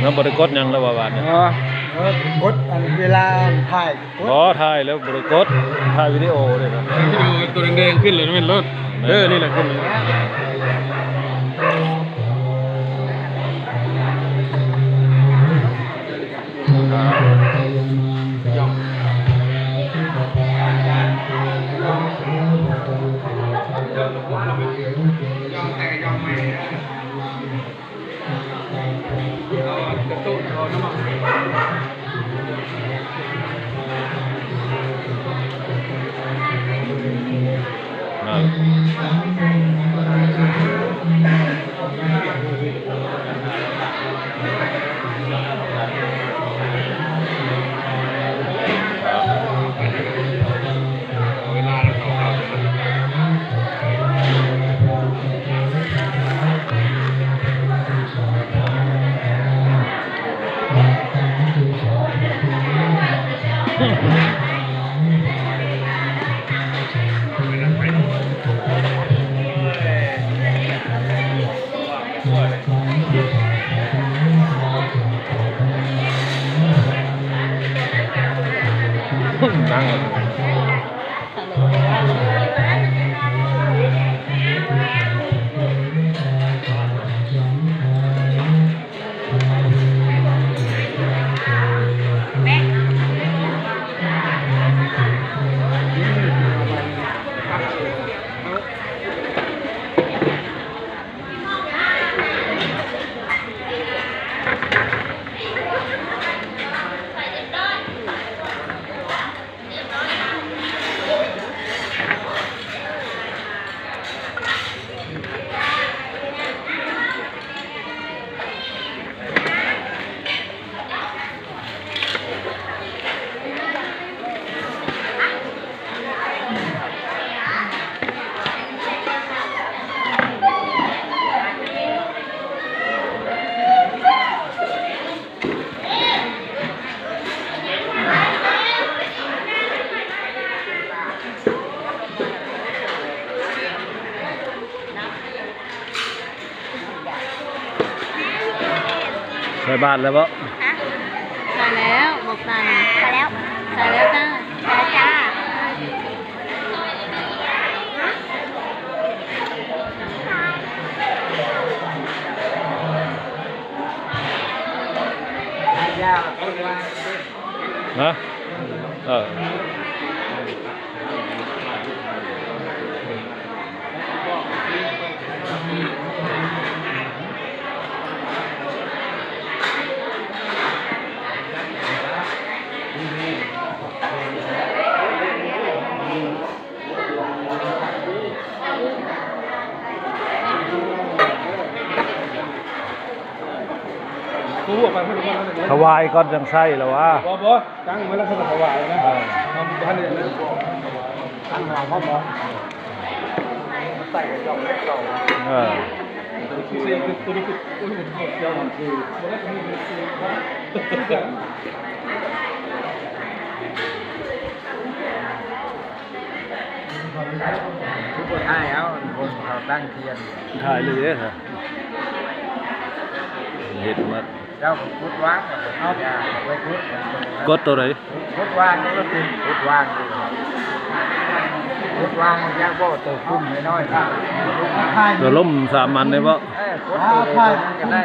ເຮົາບໍ່ໄດ້ກົດຫຍັງແລ້ວວ່າບາດນີ້. ອໍ ເອີ ກົດອັນເວລາຖ່າຍ ບໍ່ ຖ່າຍແລ້ວບໍ່ໄດ້ກົດ ຖ່າຍວິດີໂອເດ້. ວິດີໂອຕົວແດງໆຂຶ້ນເລີຍແມ່ນໂລດ. ເອີ ນີ້ແຫຼະຂຶ້ນ. ໃສ່ບາດແລ້ວບໍ່? ຮະ? ໃສ່ແລ້ວ ບອກໃສ່ ໃສ່ແລ້ວ ໃສ່ແລ້ວຈ້າ ໃສ່ແລ້ວຈ້າ. ຮະ? ເອີ. ຖວາຍກ່ອນຈັ່ງໃຊ້ລະຫວາ? ບໍ່ ບໍ່ ຕັ້ງໄວ້ແລ້ວຄ່ອຍຖວາຍນະ. ເອີ ເຮົາບໍ່ທັນໄດ້ນັ້ນ ຕັ້ງເອົາພ້ອມບໍ່? ໃສ່ກະຈອກເລັກເກົ່າ. ເອີ ໂຕນີ້ຄື ໂຕນີ້ຄື ໂອ້ຍ ມັນເຂົ້າເຈົ້າມັນຄື ຄືບໍ່ຖ່າຍເອົາຄົນເຂົາຕັ້ງທຽນ. ຖ່າຍເລີຍເດ້ ເຮັດມາ ເຈົ້າກໍຂຸດວາງ ເອົາໄປຂຸດ ກົດໂຕໃດ? ຂຸດວາງ ກົດວາງ ຂຸດວາງ ຢາກບໍ່ໂຕຂຸ້ມນ້ອຍໆ ໂຕລົ້ມສາມັນໄດ້ບໍ່? ເອີ ກົດໂຕໃດໂຕນັ້ນກໍໄດ້.